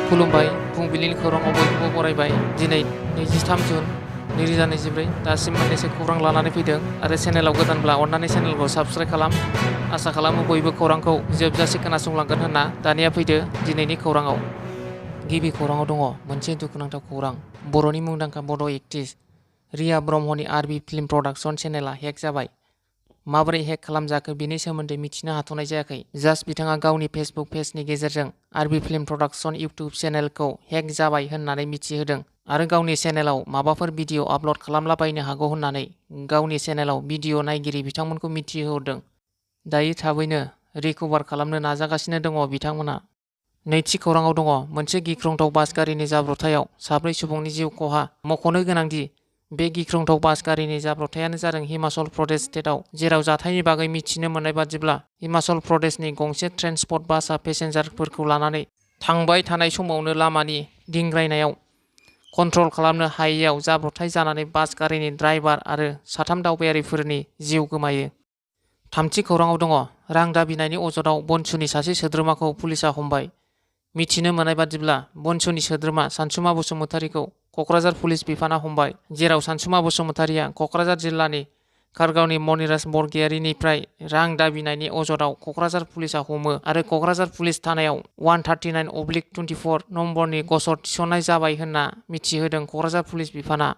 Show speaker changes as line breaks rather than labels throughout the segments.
खुलुमबाय फुंबिलिनि खौराङाव बयखौबो बरायबाय। दिनै 23 जुन 2024 दासिम मोननैसो खौरां लानानै फैदों आरो चेनेलाव गोदानब्ला अन्नानै चेनेलखौ साबस्क्राइब खालाम। आसा खालामो बयबो खौरांखौ जोबजासे खोनासंलांगोन होनना। दानिया फैदो दिनैनि खौराङाव। गिबि खौराङाव दङ मोनसे दुखुनांथाव खौरां। बर'नि मुंदांखा बड' एक्ट्रिस रिया ब्रह्मनि आरबि फिल्म प्रडाक्शन चेनेला हेक जाबाय। माबोरै हेक खालामजाखो बेनि सोमोन्दै मिथिनो हाथ'नाय जायाखै। जास्ट बिथाङा गावनि फेसबुक पेजनि गेजेरजों आरबि फिल्म प्रडाक्शन इउटिउब चेनेलखौ हेक जाबाय होननानै मिथिहोदों आरो गावनि चेनेलाव माबाफोर भिडिअ आपल'ड खालामलाबायनो हागौ होननानै गावनि चेनेलाव भिडिअ नायगिरि बिथांमोनखौ मिथिहोहरदों। दायो थाबैनो रिकभार खालामनो नाजागासिनो दङ बिथांमोना। नैथि खौराङाव दङ मोनसे गिख्रंथाव बास गारिनि जाब्रबथायाव 4 सुबुंनि जिउ खहा। मख'नो गोनांदि बे गिख्रंथाव बास गारिनि जाब्रबथायानो जादों हिमाचल प्रदेश स्टेटआव, जेराव जाथायनि बागै मिथिनो मोननाय बादिब्ला हिमाचल प्रदेशनि गंसे ट्रेन्सपर्ट बासआ पेसेन्जारफोरखौ लानानै थांबाय थानाय समावनो लामानि दिंग्रायनायाव कन्ट्रल खालामनो हायैयाव जाब्रबथाय जानानै बास गारिनि ड्राइभार आरो 3 दावबायारिफोरनि जिउ गोमायो। थामथि खौराङाव दङ रां दाबिनायनि अजदाव बनसुनि सासे सोद्रोमाखौ पुलिसआ हमबाय। मिथिनो मोननाय बादिब्ला बनसुनि सोद्रोमा सानसुमा बसुमतारीखौ क'क्राझार पुलिस बिफाना हमबाय, जेराव सानसुमा बसुमतारीया क'क्राझार जिल्लानि खारगावनि मनिराज बरगयारीनिफ्राय रां दाबिनायनि अजदाव क'क्राझार पुलिसआ हमो आरो क'क्राझार पुलिस थानायाव 139/24 नम्बरनि गसर थिसननाय जाबाय होनना मिथिहोदों क'क्राझार पुलिस बिफाना।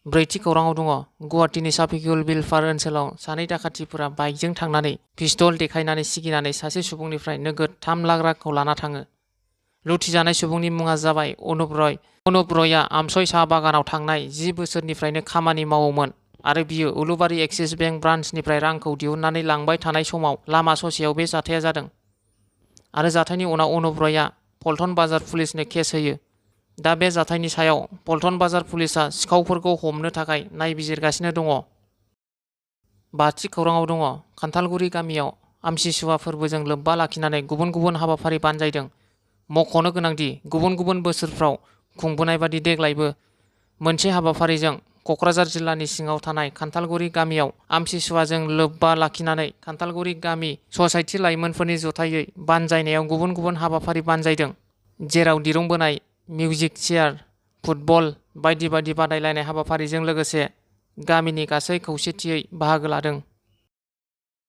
ब्रैथि खौराङाव दङ गुवाहाटीनि साफिकुल बिलफार ओनसोलाव सानै दाखाथिफोरा बाइकजों थांनानै पिस्तल देखायनानै सिगिनानै सासे सुबुंनिफ्राय नोगोद 3 लाख रांखौ लाना थाङो। लुथिजानाय सुबुंनि मुङा जाबाय अनुप रय। अनुप रयआ आमसय साहा बागानाव थांनाय 10 बोसोरनिफ्रायनो खामानि मावोमोन आरो बियो उलुबारि एक्सिस बेंक ब्रान्सनिफ्राय रांखौ दिहुननानै लांबाय थानाय समाव लामा ससेयाव बे जाथाया जादों आरो जाथायनि उनाव अनुप रयआ पल्टन बाजार पुलिसनो केस होयो। दा बे जाथायनि सायाव पल्टन बाजार पुलिसआ सिखावफोरखौ हमनो थाखाय नायबिजिरगासिनो दङ। बाथि खौराङाव दङ खान्थालगुरि गामियाव आमसिसुवा फोरबोजों लोब्बा लाखिनानै गुबुन गुबुन हाबाफारि बानजायदों। मख'नो गोनांदि गुबुन गुबुन बोसोरफ्राव खुंबोनाय बादि देग्लायबो मोनसे हाबाफारिजों क'क्राझार जिल्लानि सिङाव थानाय खान्थालगुरि गामियाव आमसिसुवाजों लोब्बा लाखिनानै खान्थालगुरि गामि ससाइटि लाइमोनफोरनि जथायै बानजायनायाव गुबुन गुबुन हाबाफारि बानजायदों, जेराव दिरुं बोनाय, मिउजिक चेयार, फुटबल बायदि बायदि बादायलायनाय हाबाफारिजों लोगोसे गामिनि गासै खौसेथियै बाहागो लादों।